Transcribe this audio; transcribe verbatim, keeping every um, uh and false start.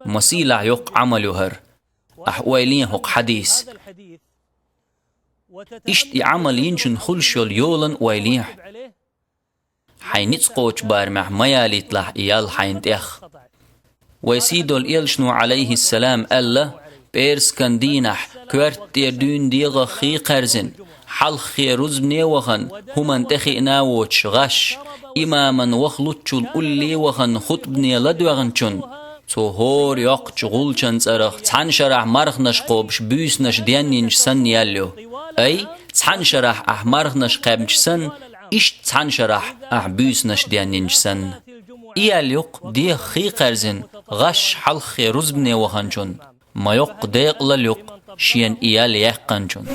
Масийлахь йоккха Ӏамал ю хӀара. Ахь ойла е хӀокху хьадис. Иштта и Ӏамал йинчун хуьлуш йолу йолана ойла е хьо. Хьайн ницкъ кхочу барамехь ма ялийталахь и ял хьайна тӀех. Вайн сийдолу элчано, Ӏалайхиссалам, аьлла: «ПӀераскан дийнахь, коьрта тӀера дуьйна дегӀах хи кхаьрзина, хьалххе рузбане вахана, хӀуманна тӀе хиъна а воцуш гӀаш, имаман ваха луччул улле вахана хутбане ладоьгӀначун, цо хӀора йоккхачу гӀулчан цӀарах цхьана шарахь марханаш кхобуш буьйсанаш денйинчу санна ял ю. Ай, цхьана шарахь ахь марханаш кхаьбначу санна, иштта цхьана шарахь ахь буьйсанаш денйинчу санна». И ял ю-кх дегӀах хи кхаьрзина гӀаш хьалххе рузбане ваханчун, ма йоккха декъалалла ю-кх шена и ял яьккхинчун.